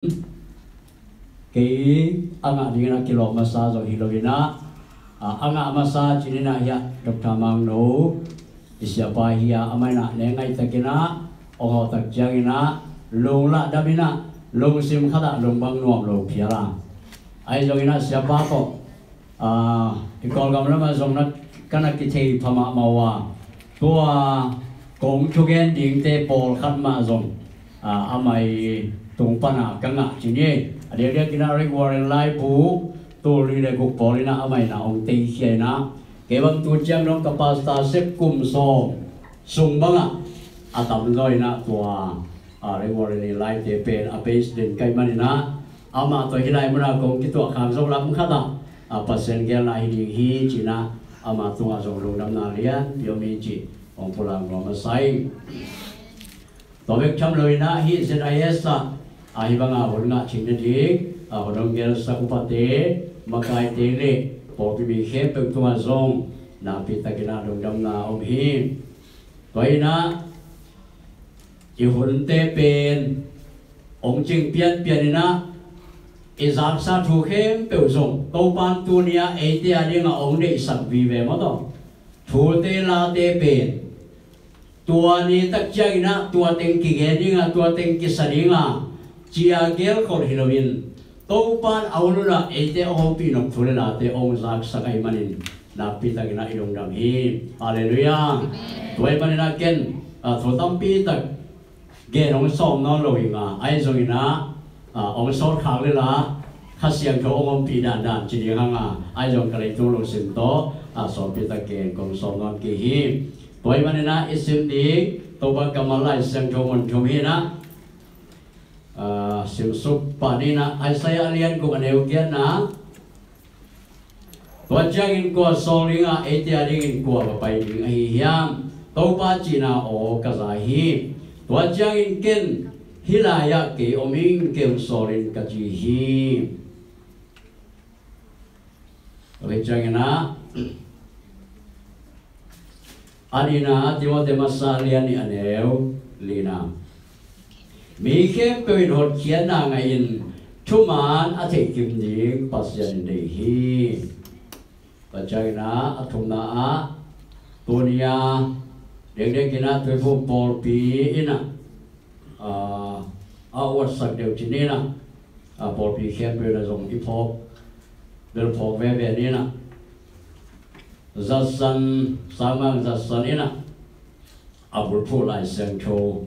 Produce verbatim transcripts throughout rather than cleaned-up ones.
kei a ngah dingin a kilawm masa zong hi loinah, a, a ngah masa cininah hiah Doctor Mangno i siapa hi a, amah inah ne ngaihtakinah ong hawh tak cianginah lunglah daminah lungsim khatah lungbang nuam lo phial a, ahi zonginah siapa tawh Aa, i Kawlgam lamah zong na, ka na kithei pha mahmah uh a, tua kong thugen dingte pawlkhat mah zong, aa, amah i tung pana ka ngah ci ni. A diakdiakinah Rick Warren laibu tul nih le guk pawl inah amah inah hong teikhia inah, kei bang tu ciang dong ka pastor sep kum sawm sung bangah a tamzaw inah tua, aa, Rick Warren i laite pen a base den ka hih maninah, amah tawh hih lai munah kong kituah khak zong lam khatah, a, Pasian geelna hi ding hi cinah, amah tungah zong lungdamna lianpi om hi cih hong pulak nuam masa ing. Tua bek tham loinah hih Z I S ah, a, hih banga hun ngah theihna ding, a, hun hong geelsak upate, makaite le pawlpi mi khempeuh tungah zong nakpi takinah lungdamna om hi. Tua inah i hunte pen hong cing pianpian inah, i zaksa thu khempeuh zong Topan tuni-ah eite a dingah hong deihsak vive maw taw. Thute late pen tua ni tak cianginah tua teng kigen dinga, tua teng kisa dinga ci-a gelkhol hi loin, Topan a hun hunah eite hong ompih nop thu le late hong zaksak ahih manin nakpi takinah i lungdam hi. Halleluiah. Amen. Tua ahih maninah ken, a, thu tampi tak gen hong sawm nawn lo hi nga, ahi zonginah, a, hong sawt khak le la Kha Siangtho hong ompih dandan ci ding hanga, ahi zong ka leitung lungsim tawh, a, sawtpi tak gen kong sawm nawn kei hi. Tua ahih maninah i sim ding Topa kammal Lai Siangtho mun thum hinah, a, simsuk pah ninah Isaiah a lian guk a neu giatna. Tua ciangin kua sawl dinga eite a dingin kua va pai ding ahi hiam? Topa cihna aw ka za hi. Tua ciangin ken hih lai-ah kei om ing, kei hong sawlin ka ci hi. Tua ciangin ah A nihna Timoti masa lian nih a neu lina. Mi khempeuh in hotkhiatna ngah in thuman a theihkim ding Pasian in deih hi. Tua ciangin ah a thumna ah tuni a dengdeng in ah Tuiphum pawlpi in ah, a, a uatsak deuh ci ni in ah, a, pawlpi khempeuh in ah zong i phawk, bel phawk veve ni in ah. Zatsan, Sangmang Zatsan in ah a bulphuh Lai Siangtho,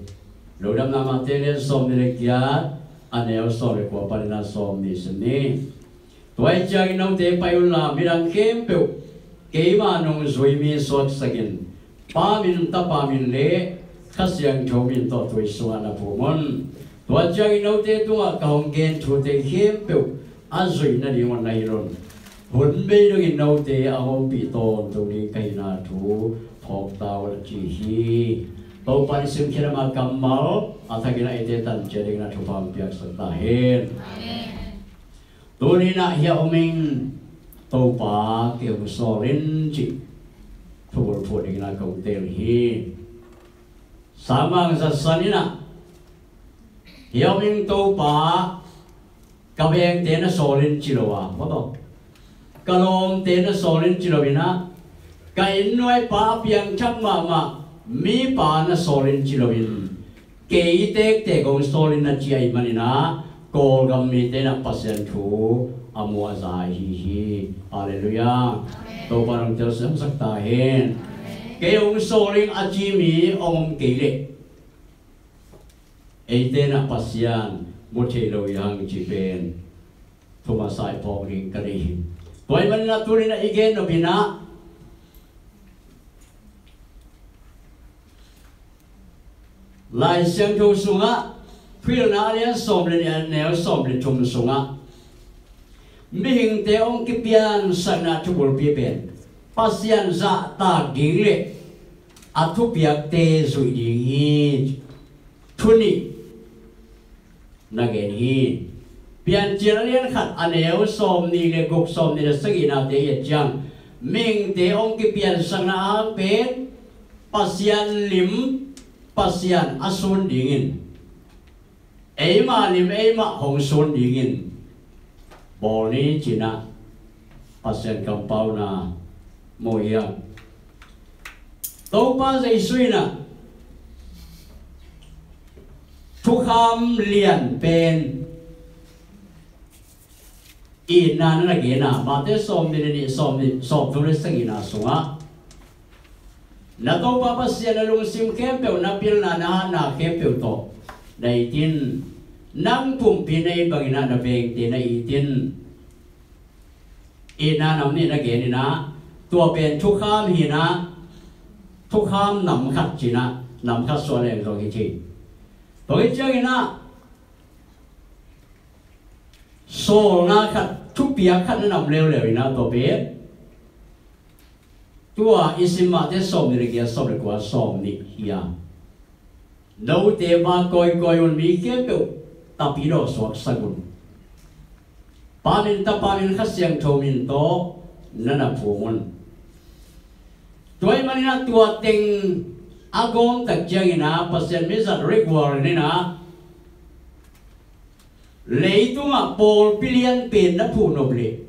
Lungdamna Matthai lian sawm nih le giat, a neu sawm le kua panin ah sawm nih sim ni. Tua ahih ciangin note pai unla midang khempeuh keima nungzui mi suaksakin, Pa min, Tapa min le Kha Siangtho min tawh tui sungah na phum un. Tua ciangin note tungah ka hong gen thute khempeuh a zuih nadingun na hilh un. Hun bei dongin note a hong ompih tawntung ding ka hihna thu phawk ta un, a ci hi. Topa in simkhiat ama kammal a thakin a eite tanciat dingin a thupha hong piaksak ta hen. Amen. Tuni in ah hih a om ing, Topa kei hong sawl in cih thubulphuh dingin ah kong teel hi. Sangmang Zatsan in ah hih a om ing, Topa ka vengte na sawl in ci lo a, maw taw, ka lawmte na sawl in ci lo in ah, ka inn nuaipa a piangthak mahmah mipa na sawl in ci loin, kei tektek hong sawl in na ci ahih manin ah Kawlgam mite in ah Pasian thu a mu a za ahi hi. Halleluiah. Amen. Topa in hong telsiamsak ta hen. Amen. Kei hong sawl ing a ci mi hong om kei leh eite in ah Pasian mu thei lo hi hang cih pen thu masa i phawk ding ka deih hi. Tua ahih manin ah tuni in ah i gen nop in ah Lai Siangtho sungah Thuhilhna a lian sawm le nih a neu sawm le thum sungah mihingte hong kipiansakna thubulpi pen Pasian zahtak ding le a thupiakte zuih ding hi. Thu nih na gen hi. Piancil a lian khat a neu sawm nih le guk, sawm nih le sagihnate i et ciang mihingte hong kipiansakna a hang pen Pasian lim, Pasian a sun dingin Eimah lim eimah hong sun dingin bawl ni ci-in ah Pasian kampauna mu hi hang. Topa Jesu in ah thukham lian pen itna na na gen a, Matthai sawmnih le nih, sawmnih, sawmthum le sagihna sungah, na Topa Pasian na lungsim khempeuh, na pilna, na hatna khempeuh tawh na it in, nang pumpi na it bangin ah na vengte na it in. Itna nam nih na gen in ah, tua pen thukham hi in ah, thukham nam khat ci-in ah, nam khat suah leng zong hi thei. Tua hi ciangin ah, sawlna khat, thupiak khat na nam leuleu in ah, tua pen tua i sim Matthai sawmnih le giat, sawm le kua, sawmnih hi a, note va kawikawi un, mi khempeuh tapidaw suaksak un. Pa min, Tapa min, Kha Siangtho min tawh na na phum un. Tua ahih manin ah tua teng a gawm tak ciangin ah Pasian mizat Rick Warren in ah, leitungah pawlpi lianpen na phuh nop leh,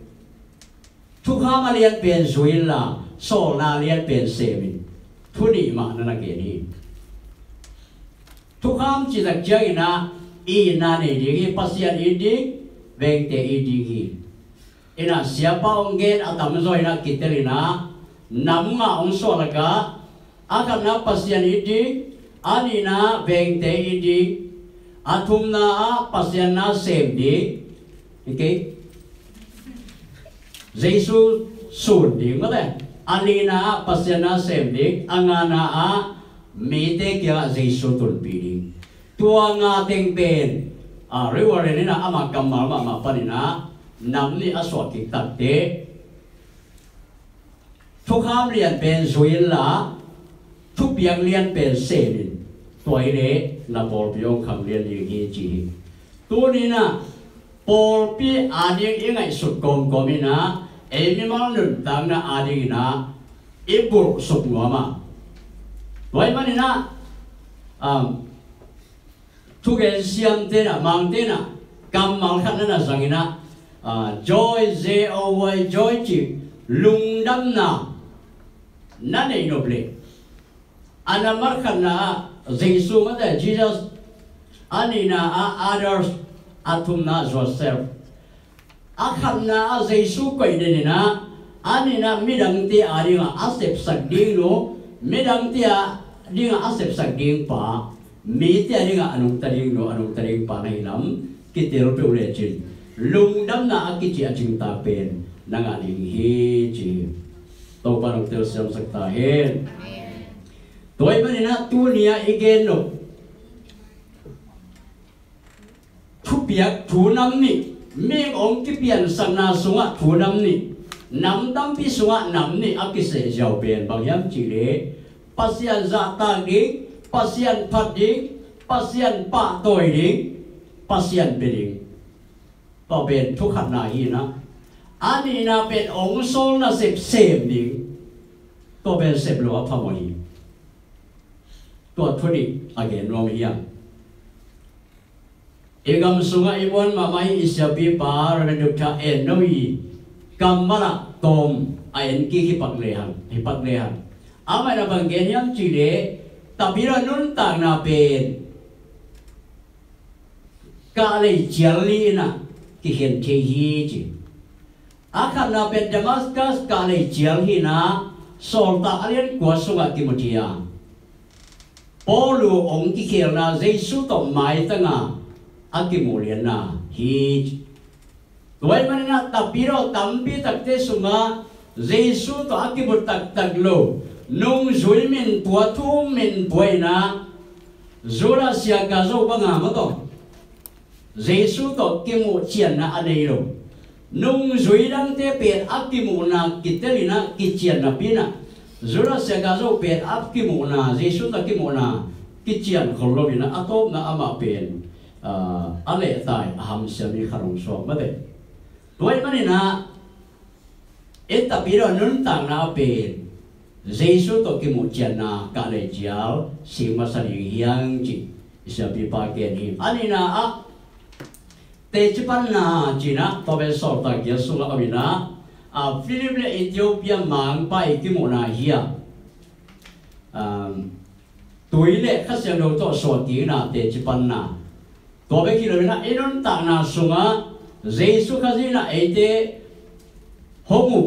thukham a lianpen zui inla, sawlna a lianpen sem in. Thu nih mah na na gen hi. Thukham cih tak ciangin ah, itna nei ding hi, Pasian it ding, vengte it ding hi. In ah siapa hong gen a tamzaw in ah kitel in ah, nam nga hong suah lakah, a khatna Pasian it ding, a nihna vengte it ding, a thumna ah Pasian na sem ding, okay? Jesu sun ding, mate. A lina ah Pasian na sem ding, a ngana ah mite kiangah Jesu tunpih ding. Tua nga teng pen, a, Rick Warren in ah ama kammal mahmah panin ah nam nih a suah kik takteh, thukham lianpen zui inla, thupiak lianpen sem in. Tua hi leh na pawlpi hong kham lian ding hi ci hi. Tuni in ah pawlpi ading i ngaihsut kawmkawm in ah, ei mimal nuntakna ading in ah i bulhsuk nuam a. Tua ahih manin ah, um, thugen siamte in ah, mangte in ah kammal khat na na zang in ah, ah, joy, J O Y, joy cih lungdamna na neih nop leh, a nambat khatna ah Jesu, mate, Jesus, a nihna ah others, a thumna ah yourself. A khatna ah Jesu koih den in ah, a nihna midangte adingah a sepsak ding nu, midangte adingah a sepsak ding pa, mite adingah a nungta ding nu, a nungta ding pa na hi lam kitel peuh lecin, lungdamna a kici a cingtak pen na ngah ding hi ci hi. Topa nong telsiamsak ta hen. Tua ahih manin ah tuni-a i gen nop thupiak, thu nam nih, mi hong kipiansakna sungah thu nam nih, nam tampi sungah nam nih a kiseh ziau pen bang hiam cih leh, Pasian zahtak ding, Pasian phat ding, Pasian pahtawi ding, Pasian pia ding. Tua pen thu khatna hi in ah, a nihna pen hong sawl nasep sem ding. Tua pen sep lo a phamawh hi. Tua thu nih a gen nuam hi hang. I gam sungah i muan mahmah i siapipa Reverend Doctor En Nau i kammal ah tawm a en kik hi pak lehang, hi pak lehang. Amah in a bang gen hiam cih leh, tapidaw nuntakna pen kahlei cial li in ah kikhen thei hi ci. A khatna pen Damascus kahlei cial hi in ah, Sawltak a lian kua sungah kimu thei a, Paul hong kikhelna Jesu tawh maitanga a kimuh lianna hi. Tua ahih manin ah tapidaw tampi takte sungah Jesu tawh a kimu taktak lo, nungzui minpua, thu minpua in ah, Judas Iskariot banga maw tawh Jesu tawh kimuh cianna a nei lo. Nungzui dangte pen a kimuhna kitel in ah kician napi in ah, Judas Iskariot pen a kimuhna, Jesu tawh kimuhna kician khol lo in ah, a tawpna amah pen, ah, a lehtai a hamsia mi khat hong suak mate. Tua ahih manin ah, i tapidaw nuntakna pen Jesu tawh kimuh cianna kahlei cial sing masa ding hi hang ci. Siapipa gen hi. A nihna ah teci panna ci-in ah, tua pen Sawltak Giat sungah om in ah, a, Philip le Ethiopia mangpa i kimuhna hi a, um, tui le Kha Siangtho tawh suah kikna teci panna. Tua bek hi lo in ah i nuntakna sungah Jesu Khazih in ah eite hong up,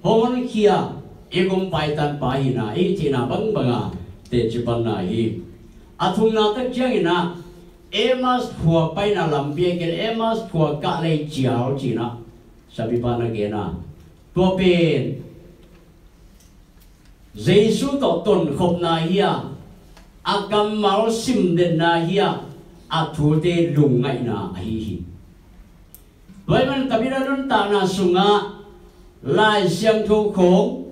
hong honkhia, i gumpa i tanpa hihna, i hihtheihna bangbanga teci panna hi. A thumna tak ciangin ah Emmaus khua paina lampi a gen, Emmaus khua kahlei cial ci-in ah siapipa na gen a, tua pen Jesu tawh tonkhopna hi a, a kammal simdetna hi a, a thute lungngaihna ahi hi. Tua ahih manin tabitha nuntakna sungah Lai Siangtho khawng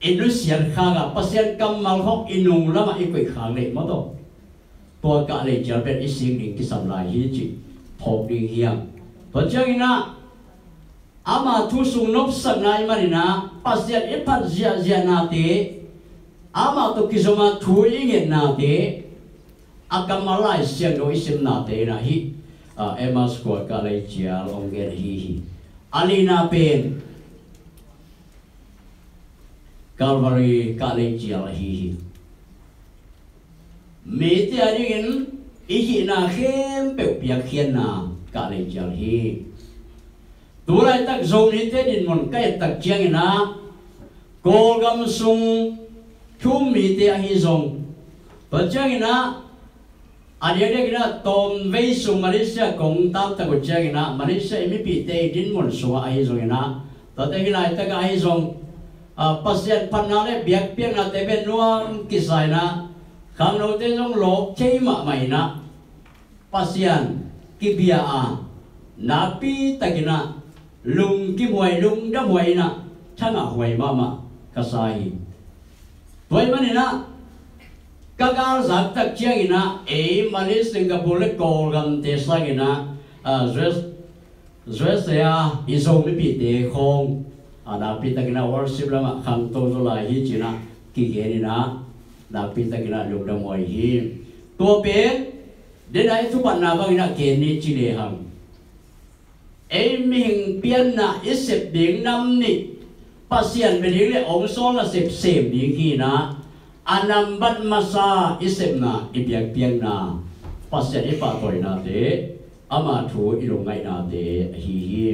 i nusiat khak a, Pasian kammal khawng i nung lamah i koih khak leh maw, tua tua kahlei cial pen i sik ding kisam lai hi cih phawk ding hi hang. Tua ciangin ah ama thu sung nopsakna ahih manin ah Pasian i phat ziahziahnate, amah tawh kizom a thu i ngetnate, a kammal Lai Siangtho i simnate in ah hih, a, Emmaus khua kahlei cial hong gen ahi hi. A lina pen Calvary kahlei cial ahi hi. Mite a dingin i hihna khempeuh piakkhiatna kahlei cial hi. Tu laitak Zomite dinmun ka et tak ciangin ah Kawlgam sung thu-um mite ahi zong, tua ciangin ah a diakdiakin ah tawmvei sung Malaysia kong tamtak uh ciangin ah Malaysia i mipite i dinmun sungah ahi zongin ah, tuate hih laitakah ahi zong, a, Pasian phatna le biakpiaknate pen nuam kisa in ah, khangnote zong lawp thei mahmah in ah, Pasian kibia a, nakpi takin ah lungkimhuai, lungdamhuai in ah, thangahhuai mahmah ka sa hi. Tua ahih manin ah ka galzak tak ciangin ah ei Malay, Singapore le Kawlgamte sangin ah, a, US, USA a i Zo mipite khawng, a, nakpi takin ah worship lamah khangto zaw lai hi ci-in ah kigen in ah, nakpi takin ah lungdamhuai hi. Tua pen, den a i thupatna bangin ah gen ni ci lehang, ei mihing pianna i sep ding nam nih, Pasian bia ding le hong sawl nasep sem ding hi in ah, a nambat masa i sepna, i biakpiakna, Pasian i pahtawinate, ama thu i lungngaihnate ahi hi.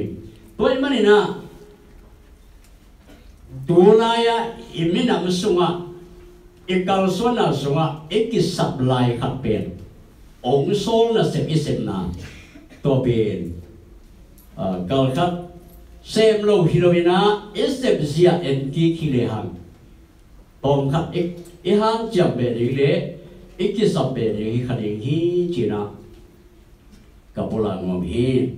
Tua ahih manin ah tu lai-ah i minam sungah, i kalsuanna sungah i kisap lai khat pen hong sawl nasep i sepna. Tua pen, a, kalkhat sem lo hi lo in ah, i sepzia en kik hi lehang, tawmkhat i, i hanciam beh ding le i kisap beh ding hi kha ding hi ci-in ah ka pulak nuam hi.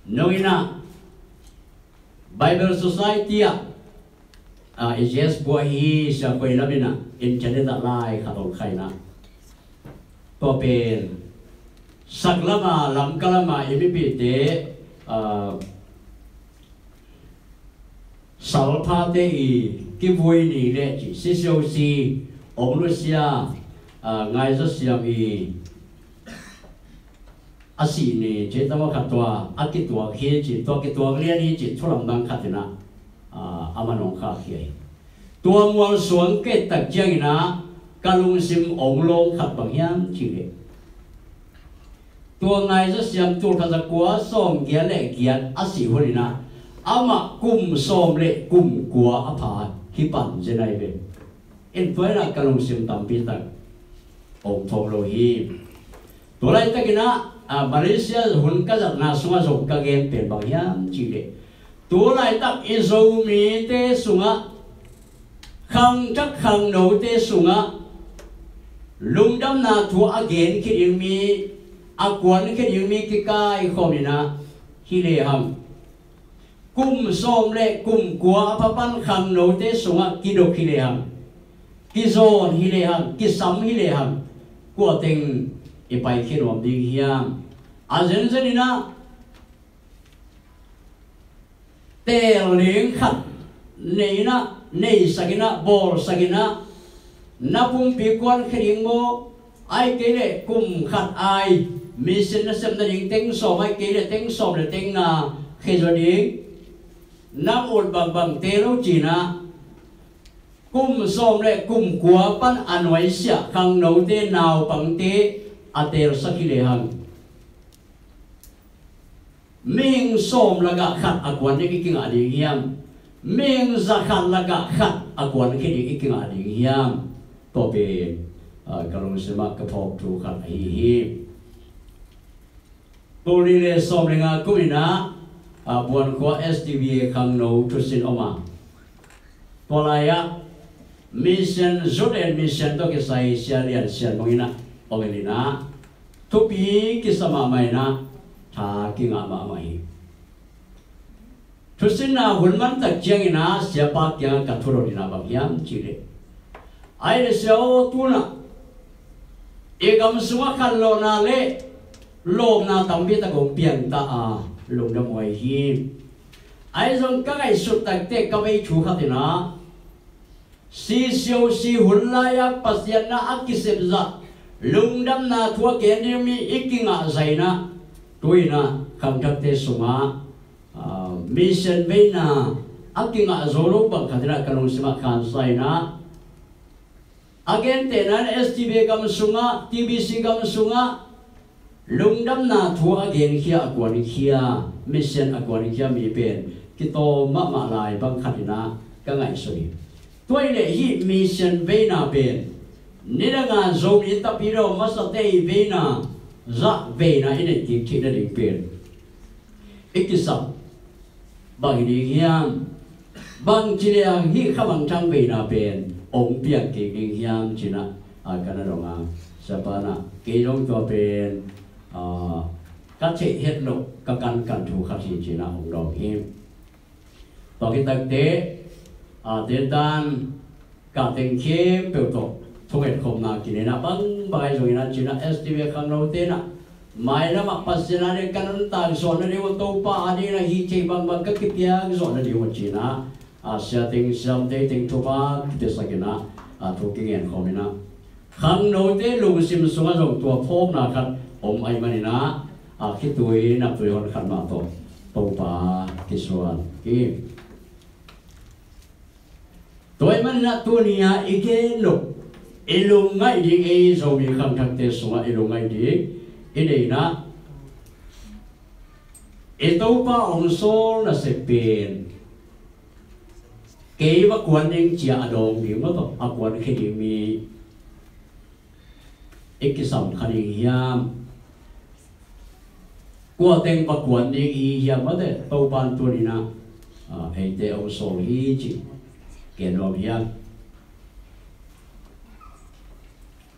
Nong in ah Bible Society ah, a, i J S bua hi, sia koi lam in ah internet ah lai khat hong kha in ah, tua pen sak lama, Lamka lama i mipite, a, salphate i kivui ni le ci, C C O C ong lusia, a, Ngaizasiam i a sih ni ci, tama khat tua a kituak hi ci, tua kituak lian hi ci, thu lamdang khat in ah, a, a man hong khakkhia hi. Tua mualsuang ka et tak ciangin ah ka lungsim ong lawng khat bang hiam cih leh, tua Ngaizasiam tul khat za kua sawm giat le giat a sih hun in ah, amah kum sawm le kum kua a pha hi pan zen ai ve. In tua in ah ka lungsim tampi tak om thawm lo hi. Tua laitakin ah, a, Malaysia hun ka zatna sungah zong ka gen pen bang hiam cih leh, tu laitak i Zomite sungah, khangthak khangnote sungah lungdamna thu a genkhia ding mi, a kuankhia ding mi kikaikhawm in ah, hi lehang kum sawm le kum kua a pha pan khangnote sungah kidok hi lehang, kizawn hi lehang, kisam hi lehang, kua teng i paikhia nuam ding hiam? A zenzen in ah teel ding khat nei in ah, neisak in ah, bawlsak in ah, na pumpi kuankhia ding maw, Ahih kei leh kum khat ai mission nasep nading teng sawm, ahih kei leh teng sawm le teng nga khia zaw ding. Nang ut bangbang te lo cinah, kum sawm le kum kua pan a nuaisiah khangnote naupangte a teelsak hi lehang, mihing sawm lakah khat a kuan ding i kingah ding hiam? Mihing za khat lakah khat a kuan khia ding i kingah ding hiam? Tua pen, ah, ka lungsimah ka phawk thu khat ahi hi. Tul nih le sawm le nga kum inah, ah, Buankhua S D B A khangno thusin om a, tua lai-ah mission, Youth and Mission tawh kisai Sia Lian Sian Mung inah, ong inah, thupi kisa mahmah inah, tha kingah mahmah hi. Thusinna hun man tak ciangin ah siapa kiangah ka thu dot inah bang hiam cih leh, ai le sia aw, tunah i gam sungah khanlawhna le lawpna tampi tak hong piang ta a, lungdam huai hi. Ahi zong ka ngaihsut takte ka vei thu khat inah, C C O C hun lai-a Pasian na a kisepzah lungdamna thu a gen ding mi i kingah zah inah, tu inah khangthakte sungah, ah, mission veina a kingah zo lo bang khat inah ka lungsimah khansa inah, a gentehna in S D B A gam sungah, T B C gam sungah lungdamna thu a genkhia, a kuankhia, mission a kuankhia mi pen kitawm mahmah lai bang khat inah ka ngaihsun hi. Tua ahih leh hih mission veina pen nidanga Zomi Tapidaw masate i veina zah veina i neih kik theih nading pen i kisap bang hi ding hiam? Bangci leh hih kha mangthang veina pen hong piang kik ding hiam cinah, a, ka na dong a, siapa inah kei zong tua pen, a, ka theih het loh ka kankan thu khat hi cinah hong dawng hi. Tua khit takteh, a, tetan ka teng khempeuh tawh thungetkhopna kinei inah, bangbang ahi zongin ah cinah S D B A khangnote inah mailamah Pasian a ding ka nuntak zawh nading uh, Topa a ding inah hih thei bangbang ka kipiak zawh nading uh cinah, a, sia teng siamte teng thupha kipiasak inah, a, thu kingen khawm inah, khangnote lungsim sungah zong tua phawkna khat om ahih man inah, a, khitui naptui hon khat mah tawh Topa kisuan hi. Tua ahih man inah tuni-a i gen loh, i lungngaih ding, ei Zomi khangthakte sungah i lungngaih ding i deih inah, i Topa hong sawl nasep pen kei va kuan ding ci-a a dawng ding maw tawh a kuankhia ding mi i kisam kha ding hiam? Kua teng va kuan ding i hiam? Mate, Topa in tuni inah, a, eite hong sawl hi cih gen nuam hiam?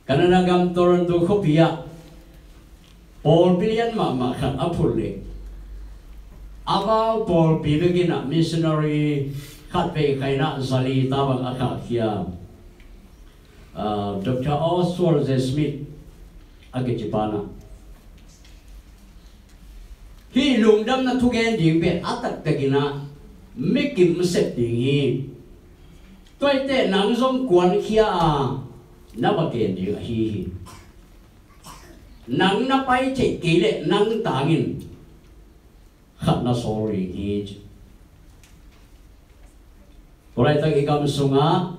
Canada gam Toronto khuapi ah pawlpi lian mahmah khat a phut leh, amau pawlpi bek inah missionary khat vei kha inah zali ta bang a khahkhia, a, Doctor Oswald J. Smith a kici pa inah, hih lungdamna thugen ding pen a taktak inah mi kim sep ding hi. Tua ahih teh nang zong kuankhia a, na va gen ding ahi hi. Nang na pai theih kei leh nang tangin khat na sawl ding hi ci. Tua laitak i gam sungah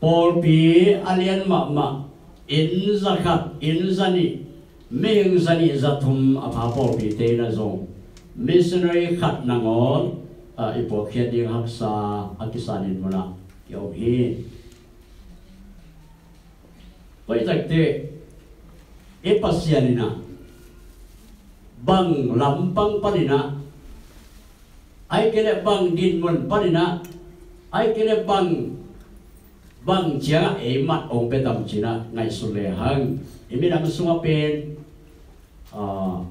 pawlpi a lian mahmah, inn za khat, inn za nih, mihing za nih za thum a pha pawlpite inah zong missionary khat nangawn, a, i puakkhiat ding haksa a kisanin munah i om hi. Tua ahih takteh i Pasian inah bang lampang pan inah, ahih kei leh bang dinmun pan inah, ahih kei leh bang, bang ciangah ei mat hong pia tam cinah ngaihsun lehang, i minam sungah pen, a,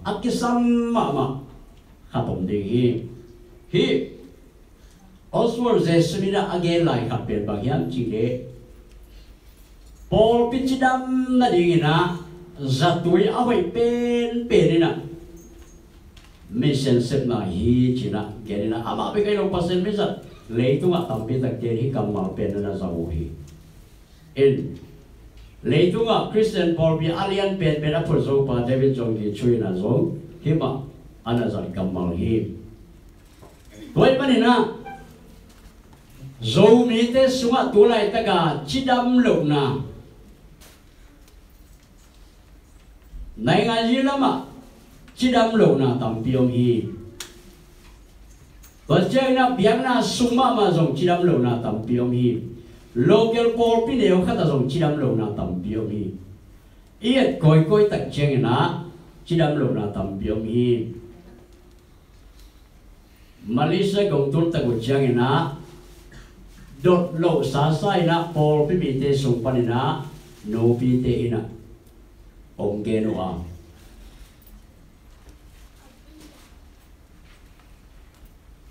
a kisam mahmah khat om ding hi. Hih Oswald J. Smith a gen lai khat pen bang hiam cih leh, pawlpi cidam nading inah zatui a hoih penpen inah mission sepna hi cinah gen inah, amah bek ahi lo Pasian mizat leitungah tampi takte in hih kammal pen na na za uh hi. In, Leitungah Khristian pawlpi a lian penpen a phut zo pa David Zonggi Cho in ah zong hih mah a na zat kammal hi. Tua ahih manin ah Zomite sungah tu laitaka cidam lohna, nainganzi lamah cidam lohna tampi om hi. Tua ciangin ah biakna sung mahmah zong cidam lohna tampi om hi. Local pawlpi neu khatah zong cidam lohna tampi om hi. I et kawikawi tak ciangin ah cidam lohna tampi om hi. Malaysia kong tul tak uh ciangin ah dot loh sasa in ah pawlpi mite sung panin ah nupite in ah hong gen uh a,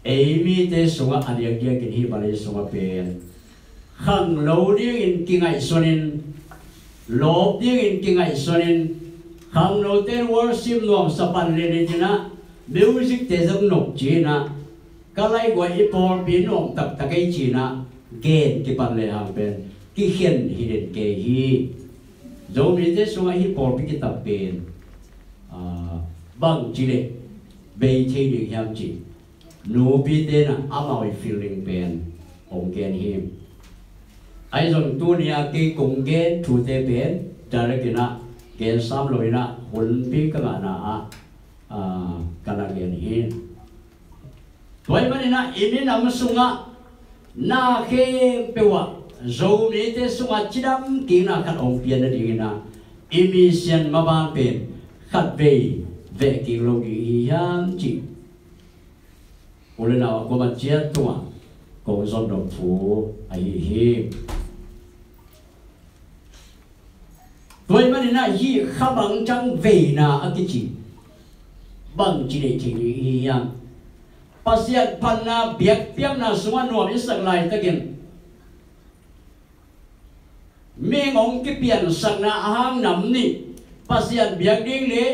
ei mite sungah a diakdiakin hih Malaysia sungah pen khangno dingin kingaihsunin, lawp dingin kingaihsunin, khangnote in worship nuamsa pan lian hi ci-in ah, music-te zong nop ci-in ah, ka laiguai i pawlpi nuam taktak ei ci-in ah, gen kipan lehang pen kikhen hi den kei hi. Zomite sungah hih pawlpi kitap pen, ah, bangci leh bei thei ding hiam cih nupite in ah amau i feeling pen hong gen hi. Ahi zong tuni-a kei kong gen thute pen direct in ah gen sam lo in ah hunpi ka ngahna ah, ah, ka na gen hi. Tua ahih manin ah i minam sungah na khempeuh ah Zomite sungah cidam kikna khat hong pian nadingin ah i mission maban pen khatvei veh kik lo ding hi hiam cih u le nau a kuaman ciat tungah kong zon dong thu ahi hi. Tua ahih manin ah hih kha bang ciang veina a kici bangci neih theih ding i hi hiam? Pasian phatna biakpiakna sungah nuam i sak laitakin mihing hong kipiansakna a hang nam nih, Pasian biak ding le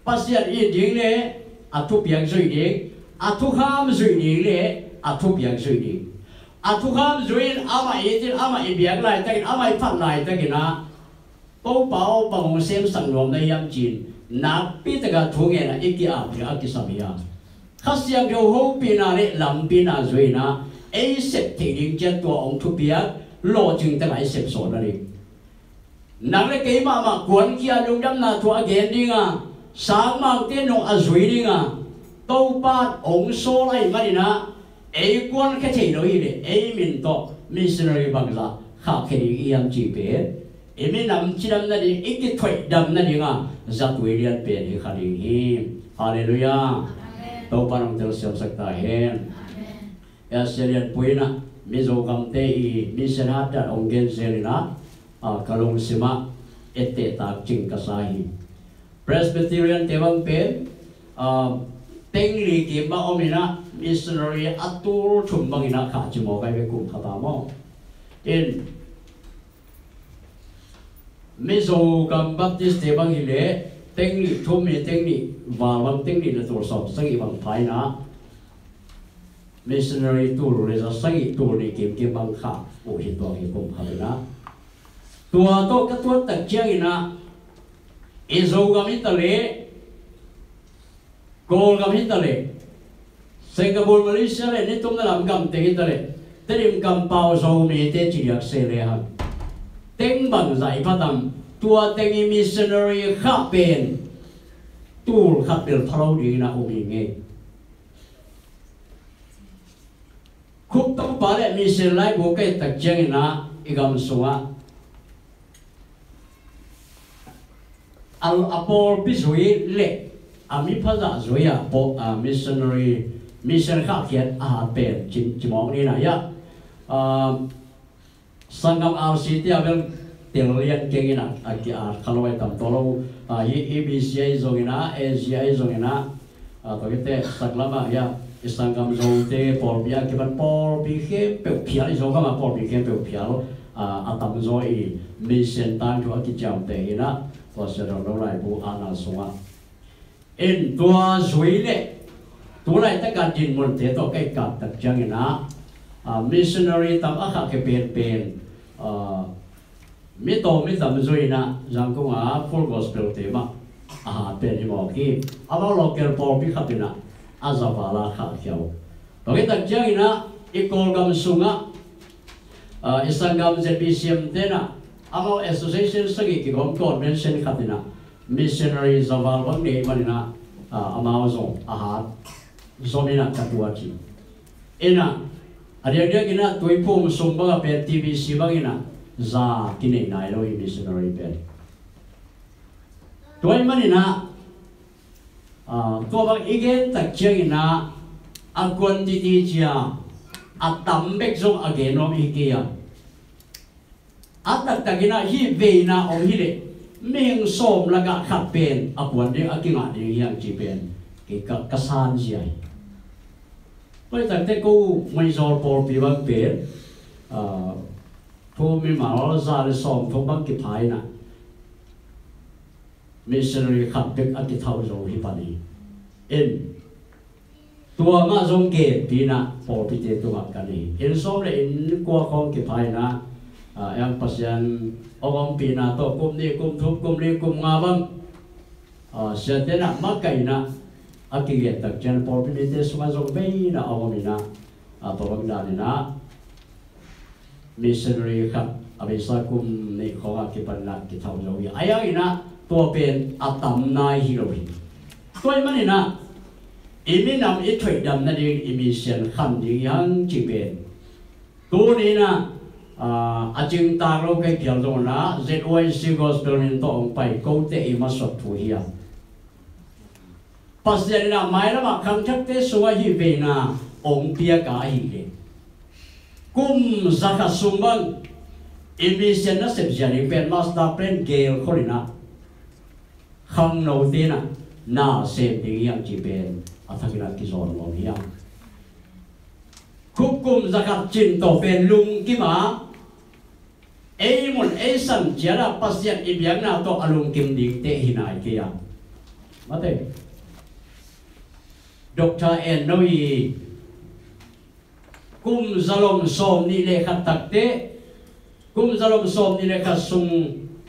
Pasian it ding le a thupiak zuih ding, a thukham zuih ding le a thupiak zuih ding. A thukham zui in amah it in, amah i biak laitakin, amah i phat laitakin ah, Topa aw, bang hong semsak nuam na hiam ci-in nakpi takin thu ngen a i ki-ap ding a kisam hi a, Kha Siangtho hopihna le lampina zui in ah ei sep theih ding ciat tua hong thupiak lawhcing takin i sep sawh nading. Nang le kei mahmah kuankhia lungdamna thu a gen ding a, sangmangte nong a zui ding a, Topa hong sawl ahih manin ah ei kuankhia thei lo hi leh ei min tawh missionary bangzah khahkhia ding i hiam cih pen i minam cidam nading, i kithoihdam nading a zatui lian pen hi kha ding hi. Halleluiah. Amen. Topa nong telsiamsak ta hen. Amen. Asia lianpui in ah Mizo gamte i mission hat dan hong gen zel in ah, ah, ka lungsim ah etteh tak cing ka sa hi. Presbyterian te bang pen, ah, teng li kim bang om in ah missionary a tul thum bang in ah khah ci maw, kai ve kum khat a maw. In Mizo gam Baptist te bang hi leh teng nih thum hi, teng nih val bang, teng nih na tul sawm sagih bang pha in ah missionary tul le za sagih tul nih kimkim bang khah uh hi tuak hi kum khat in ah. Tua tawh ka tuat tak ciangin ah i Zogam hi ta leh Kawlgam hi ta leh, Singapore, Malaysia le nitumna lam gamte hi ta leh, Tedim kampau Zomite ci diak se lehang teng bangzah i pha tam, tua teng i missionary khah pen tul khat bel pha lo dingin a um hi ngei. Khup Topa le mission laibu ka et tak ciangin ah i gam sungah a, a pawlpi zui le a mi phazah zui a paw-, a missionary, mission khahkhiat a hat pen ci, ci mawk ni na ia. A, sanggam R C T a bel tel lian keng in a, a ki-at kha lo ai tam tawh lo. A, i, i B C I zong in a, A C I zong in a, a, tua kite sak lam ah ia, i sanggam Zote pawlpi a kipan pawlpi khempeuh phial, i Zogam a pawlpi khempeuh phial, a, a tamzaw i mission tangthu a kiciamteh hi na, tua Sia Dong Lo laibu a na sungah. In tua zui le tu laitak a dinmunte tawh ka i kap tak ciangin a, a, missionary tam a khahkhia penpen, a, Mi tawm mi tam zui in ah Zangkong a Full Gospel te mah a hat pen hi mawk hi. Amau local pawlpi khat in ah a za val a khahkhia uh. Tua khit tak ciangin ah i Kawlgam sungah, ah, i sanggam Z B C M te in ah amau association sagih kigawm convention khat in ah missionary za val bang nei man in ah, ah, amau zong a hat zom in ah ka tuat hi. In ah a diakdiak in ah Tuiphum sung bang a pen T B C bang in ah za kinei nai lo hi missionary pen. Tua ahih man in ah, ah, tua bang i gen tak ciangin ah a quantity ci a, a tam bek zong a gen nuam hi kei a. A taktak in ah hih veina om hi leh mihing sawm lakah khat pen a puan ding, a kingah ding hi hang ci pen kei ka, ka san zia hi. Tua khit tak teh ko Muizawl pawlpi bang pen, ah, thu mimal za le sawmthum bang kipha in ah missionary khat bek a kithauh zo hi pan hi. In tua mah zong genpih in ah pawlpite tungah ka nei. Inn sawm le inn kua khawng kipha in ah, ah, eng Pasian hong ompihna tawh kum nih, kum thum, kum li, kum nga bang, ah, siate in ah makaih in ah a kigen tak ciang pawlpi mite sungah zong bei in ah hong om in ah, ah, tua bang dan in ah missionary khat a beisa kum nih khawng a kipan in ah kithauh zo hi. Ahi hangin ah tua pen a tam nai hi lo hi. Tua ahih man in ah i minam i thoihdam nading i mission khan ding hi hang ci pen tuni in ah, ah, a cingtak lo kei phial zong in ah Z Y C Gospel Inn tawh hong pai kote i masuak thu hi a. Pasian in ah mailam ah khangthakte sungah hih veina hong piak a, ahih leh kum zakhat sung bang i mission nasep zia ding pen master plan gelkhol in ah khangnote in ah na sem ding hi hang ci pen a thak in ah kizawn nuam hi hang. Khup kum zakhat cin tawh pen lungkim a, ei mun ei san ciat ah Pasian i biakna tawh a lungkim dingte hi nai kei a. Mate, Doctor En No i kum zalom sawm nih le khat tak teh, kum zalom sawm nih le khat sung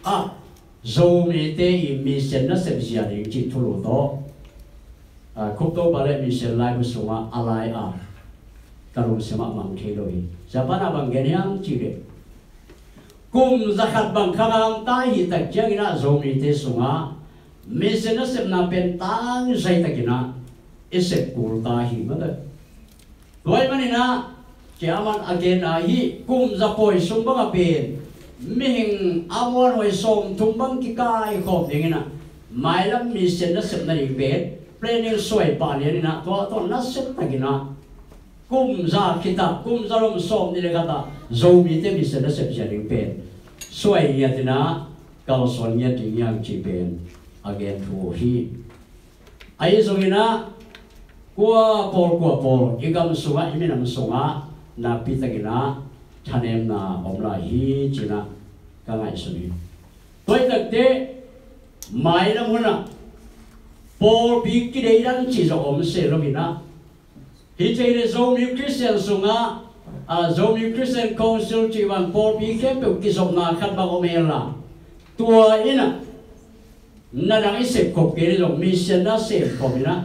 ah Zomite i mission nasep zia ding cih thulu tawh, ah, Khup Topa le mission laibu sungah a lai a ka lungsim ah mang thei lo hi. Siapa in ah bang gen hiam cih leh kum zakhat bang khang hang ta hi tak ciangin ah Zomite sungah mission nasepna pen tangzai takin ah i sep kul ta hi mah teh. Tua ahih man in ah, cia man a genna hih kum za pawi sung bang a pen mihing a muanhuai sawmthum bang kikaikhawm ding in ah mailam mission nasep nading pen planning suai pah lian in ah tua tawh nasep takin ah kum za khit ah, kum zalom sawm nih le khat ah Zomite mission nasep zia ding pen suai ngiat in ah kalsuan ngiat ding hi hang cih pen a gen thu hi. Ahi zongin ah kua pawl kua pawl i gam sungah, i minam sungah nakpi takin ah thanemna om lai hi ci-in ah ka ngaihsun hi. Tua hi tak teh mailam hun ah pawlpi kideidan cih zong om se lo in ah, hi thei leh Zomi Christian sungah, ah, Zomi Christian Council cih bang pawlpi khempeuh kizopna khat bang om hen la, tua in ah na dang i sep khop kei leh zong mission na sem khop in ah,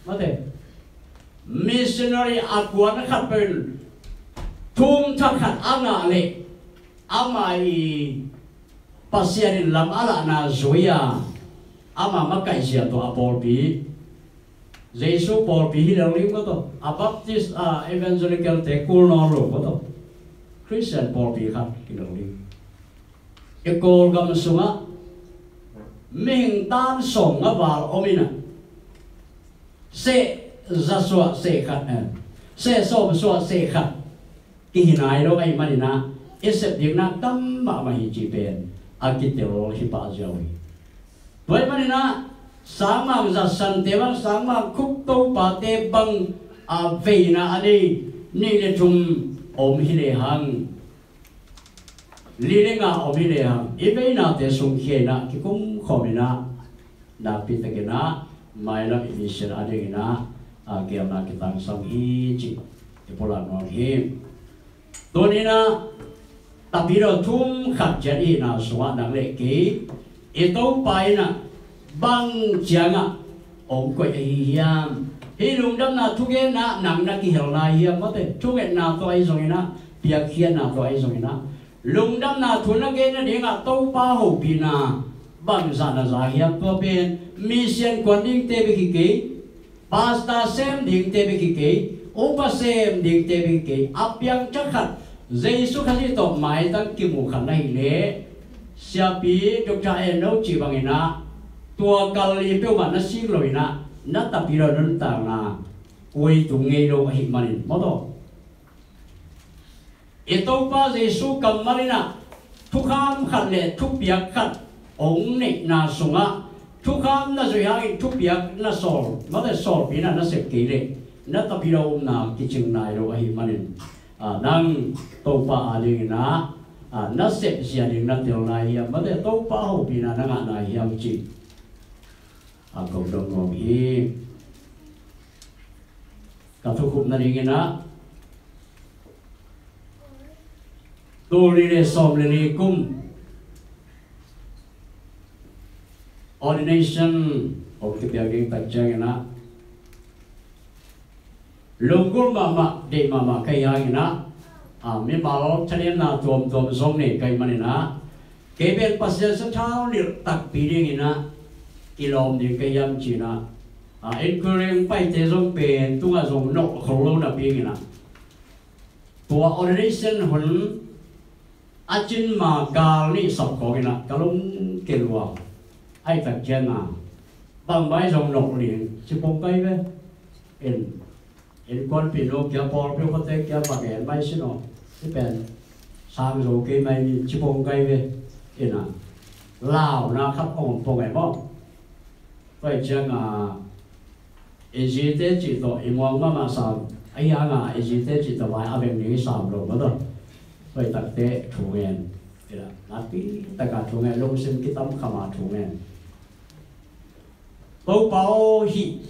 mate, missionary a kuan khat peuh in thum thak khat a ngah leh ama i Pasian in lam a lahna zui a, ama makaih zia tawh a pawlpi, Jesu pawlpi hi lo ding mah tawh, a Baptist, a Evangelical te kul nawn lo mah tawh, Christian pawlpi khat hi lo ding. I Kawlgam sungah mihing tan sawm nga val om in ah, seh za suah seh khat, eh, seh sawm suah seh khat kihi nai lo ahih man in ah, i sep ding nak tam mahmah hi cih pen a kitel hi pah ziau hi. Tua ahih man in ah sangmang za sante bang, sangmang Khup Topate bang, a veina a nei nih le thum om hi lehang, li le nga om hi lehang, i veinate sungkhia in ah kikum khawm in ah, nakpi takin ah mailam i mission a dingin ah, a gelna kitangsam hi cih i pulak nuam hi. Tuni in ah Tapidaw thum khat ciat i hihna sungah nang le kei i Topa in ah bang ciangah hong koih ahi hiam? Hih lungdamna thugenna nang na kihel nai hiam? Mate, thungetna tawh ahi zongin ah, piakkhiatna tawh ahi zongin ah, lungdamna thu na gen nadingah Topa hopihna bangzah na za hiam? Tua pen mi siankuan dingte bek hi kei, pastor sem dingte bek hi kei, upa sem dingte bek hi kei, a piang thakhat Jesu Khazih tawh maitang kimu khat na hih leh, siapi Doctor Eno cih bangin ah tua kal li peuhmah na sik loin ah na tapidaw nuntakna kuai tung ngei lo ahih manin, maw taw. I Topa Jesu kammal in ah thukham khat le thupiak khat hong neihna sungah, thukham na zuih hangin thupiak na sawl, mate, sawlpi in ah na sep kei leh na tapidaw omna kicing nai lo ahih manin, a, nang Topa adingin ah, a, na sep zia ding na tel nai hiam? Mate, Topa hopihna na ngah nai hiam cih a kong dong nuam hi. Ka thukhupna dingin ah, tul nih le sawm le li kum ordination hong kipiak ding tak ciangin ah, lunggulh mahmah, deih mahmah ka hih hangin ah, a, mimal thalianna tuamtuam zong nei ka hih manin ah, kei pen Pasian sathau nilh takpi dingin ah kilawm ding ka hiam ci-in ah, a, inquiry hong paite zong pen tungah zong nolh khol lo napi-in ah, tua ordination hun a cin ma kal nih sap khawngin ah ka lungkia lua. Ahih tak ciangin ah, bang mai zong nolh ding ci pong kai ve. In, innkuanpih nu kia, pawlpi khawte kia, bang en mai sin aw, hih pen sang zo kei mai ni ci pong kai ve. In ah, launa khat hong om pong e maw. Tua ciangin ah, i zite cih tawh i muang mahmah sam, ahih hangin i zite cih tawh vai a veng ding i sam lo maw taw. Tua takte thu ngen, i la, nakpi takin thu ngen, lungsim kitam kham a thu ngen. Topa aw, hih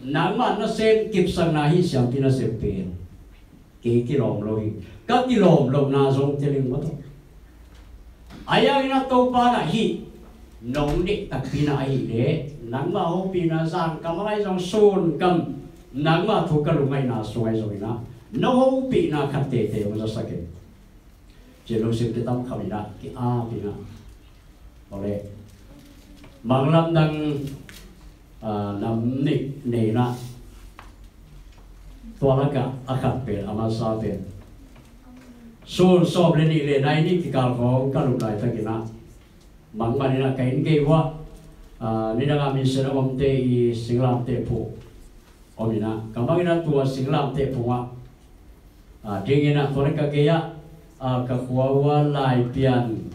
nangmah nasem kipsakna, hih siampi nasem pen kei kilawm lo hi. Ka kilawm lohna zong tel ing maw taw. Ahih hangin ah Topa in ah hih nong deih takpi in ah ahih leh, nangmah hopihna zan kam ahi zong sun kam, nangmah thu ka lungngaihna sung ahi zongin ah, nong hopihna khat teitei hong zasak in, ci-in lungsim kitam kham in ah, ki-ap in ah, tua leh mang lamdang, a, nam nih nei in ah, tua lakah a khat pen, a masa pen, sun sawm le nih le nai nih kikal khawng ka lut laitakin ah, mang man in ah ka inn gei uah, a, nidang a mission a omte i singlamteh phuh om in ah, ka mang in ah tua singlamteh phungah, a, ding in ah, tua leh ka gei ah, a, ka khua uah Laipian,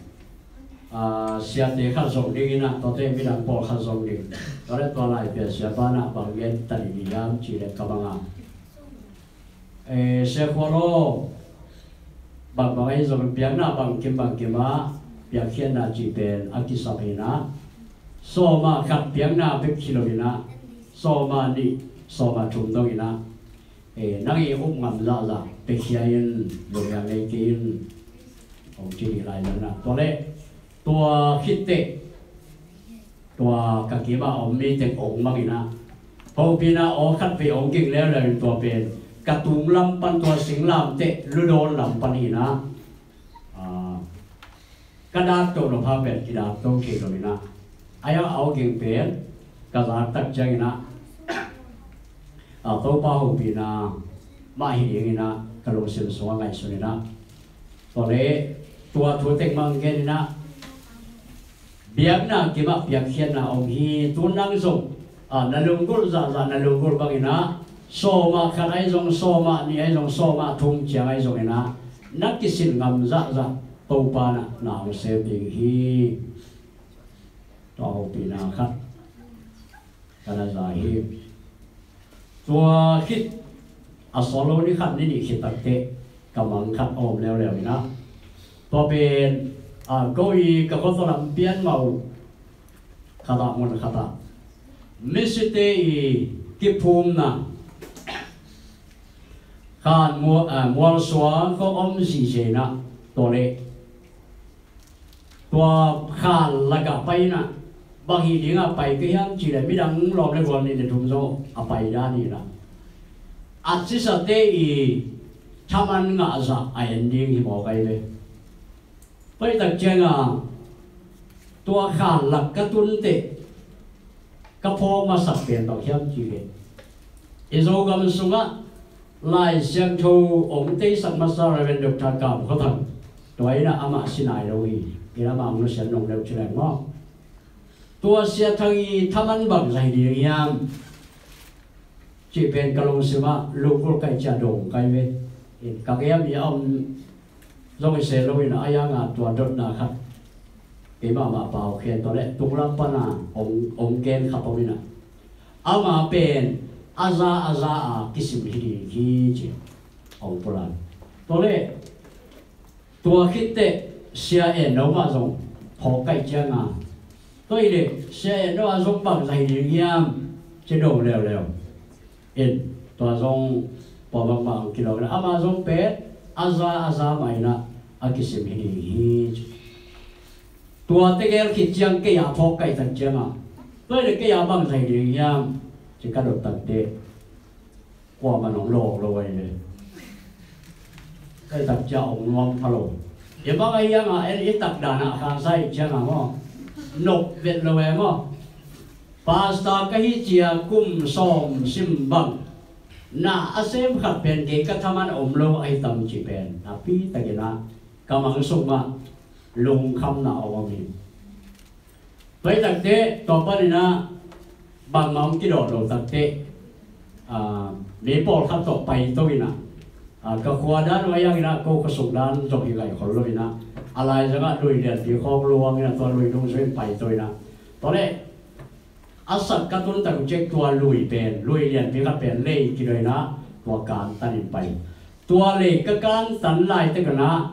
a, siate khat zong ding in ah, tuate midang pawlkhat zong ding. Tua leh tua Laipian siapa in ah bang gen ta ding hiam cih leh ka mang a, e, Sia Khual aw, bangbang ahi zong piakna bangkim bangkim ah piakkhiatna cih pen a kisam hi in ah, sawm ah khat piakna bek hi lo in ah, sawm ah nih, sawm ah thum dong in ah, e, nang i up ngam zahzah piakhia in, lungdam ngei kei in, hong ci ding lai in ah. Tua leh tua khit teh, tua ka kim a om mi teng hong mang in ah, hopihna aw khat vei hong ging leuleu in, tua pen ka tung lam pan, tua singlamteh ludawn lam pan hi in ah, a, ka dak to nop hang pen kidak to thei lo in ah, a, a hong ging pen ka zak tak ciangin ah, a, Topa hopihna mah hi dingin ah ka lungsim sungah ngaihsun in ah, tua leh tua thu teng mang gen in ah, biakna kim ah piakkhiatna om hi. Tu nang zong, a, na lunggulh zahzah, na lunggulh bangin ah, sawm ah khat ahi zong, sawm ah nih ahi zong, sawm ah thum ciang ahi zongin ah, na kisin ngam zahzah Topa in ah na hong sem ding hi. Tua hopihna khat ka na za hi. Tua khit a solo ni khat ni nih khit takteh ka mang khat a om leuleu in ah, tua pen, a, ko i ka khuazaw lam pian mah uh khat ah, mun khat ah misite i kiphumna khan mual, a, mualsuang khawng om zihziah in ah, tua leh tua khan lakah pai inah, bang hi dingah pai ka hiam cih leh midang lawm le gual nih le thum zong a pai dan inah, a sisate i thaman ngah zah a en ding hi mawk ahi ve. Pai tak ciangah tua khan lak ka tun teh ka phawk masak pen bang hiam cih leh, i Zogam sungah Lai Siangtho hong teisak masa Reverend Doctor Kam Khua Thang, tua inah amah si nai lo hi. Inah amah hong nusiat nong deuh ci leng maw. Tua Sia Thang i thaman bangzah hi ding hiam cih pen ka lungsimah lungkul kaih ciah dong kai ve. Ka gei a mi a om zong i se lo inah, a yanga tua dotna khat keimah mah pau khen tawh le tunglam pana hong, hong gen kha pom inah, ama pen a za a za a kisim hi ding hi ci hong pulak. Tua le tua khit teh Sia En No mah zong phawk kaih cianga, tua hi leh Sia En No a zong bangzah hi ding hiam ci dong leuleu. In tua zong pua bangmah hong kidong inah, ama zong pen a za a za mah inah a kisim hi ding hi ci. Tua tegel khit ciang kei a phawk kaih tak ciangah, tua hi leh kei a bangzah hi ding hiam ci ka dot tak teh kuamah nong lawk lo ahi ve. Ei tak ciah hong nuam kha lo. I bang ahi hangah en i tak danah khansa ih ciangah maw, nop vet lo e maw. Pastor ka hi cia kum sawm sim bang na a sem khat pen kei ka thaman om lo ahi tam cih pen napi takinah ka mang sung mah lungkhamna a om hi. Tua hi takte tua paninah bangmah hong kidawt lo takte, ah, mi pawlkhat tawh paito inah, ah, ka khua dan uh a yanginah ko ka sung dan zong hi ngaihkhol lo inah, a laizangah lui lianpi khawng luang inah tua lui dungzui in paito inah. Tua le a sak ka tun tak uh ciang tua lui pen, lui lianpi khat pen lei kido inah tua kantan in pai. Tua lei ka kantan laitak inah,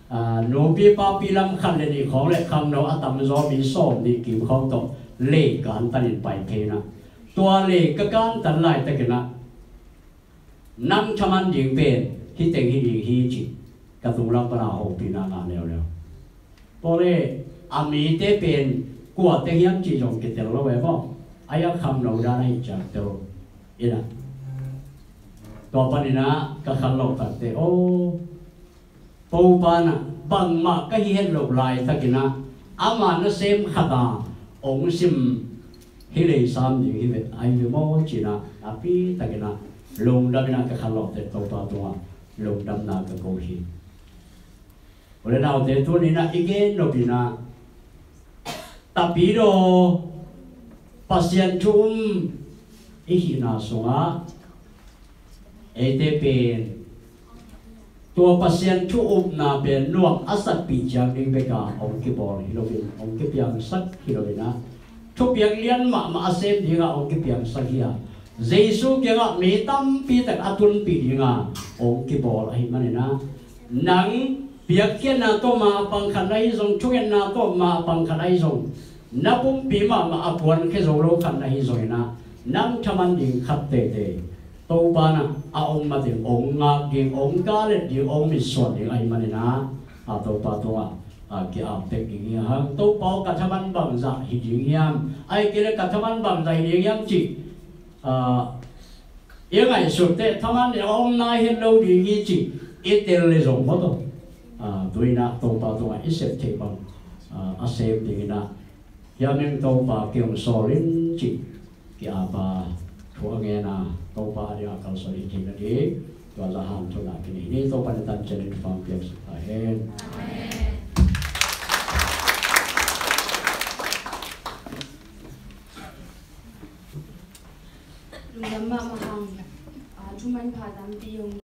ah, nupi papi lam khat le nih khawng le khangno a tamzaw mi sawm nih kim khawng tawh lei kantan in pai phei inah, tua lei ka kantan laitak inah nang thaman ding pen hih teng hi ding hi cih ka tunglam pana hopihna ngah leuleu. Tua le a mite pen kuate hiam cih zong kitel lo e maw. A ya khangno dan ahi ciang tel inah, tua paninah ka khan lo takte aw, Topa inah bangmah ka hi het loh laitakinah ama nasem khata hong sim hi lei sam ding hi ve, ahi ve maw cinah napi takinah lungdam inah ka khan loh teh Topa tungah lungdamna ka ko hi. U le naute, tuninah i gen nopinah tapidaw Pasian thu um i hihna sungah eite pen tua Pasian thu upna pen nuam a satpih ciang ding beka hong kibawl hi loin, hong kipiangsak hi loinah thupiang lian mahmah a sem dingah hong kipiangsak hi a, Jesu kiangah mi tampi tak a tunpih dingah hong kibawl ahih maninah nang piakkhiatna tawh mah a pang khat na hi zong, thungetna tawh mah a pang khat na hi zong, na pumpi mahmah a kuankhia zo lo khat na hi zonginah nang thaman ding khat teitei Topa inah a ong ma ding, ong ngak ding, ong galet ding, ong mitsuan ding ahih maninah a Topa tungah a ki-ap tek ding hi hang. Topa aw, ka thaman bangzah hi ding hiam? Ahih kei leh ka thaman bangzah hi ding hiam cih, ah, i ngaihsut teh thaman a om nai het lo ding hi cih i tel le zong maw tawh, ah, tuinah Topa tungah i sep theih bang, ah, a sem dinginah hiam ing Topa kei hong sawl in cih ki-apa thu a ngena Topa a dingah kalsuan hi theihna ding tua zah hanthawnna kinei ni. Topa in a tancian in thupha piaksak ta hen. Lungdam mahmah hang, ah, thuman pha tampi hong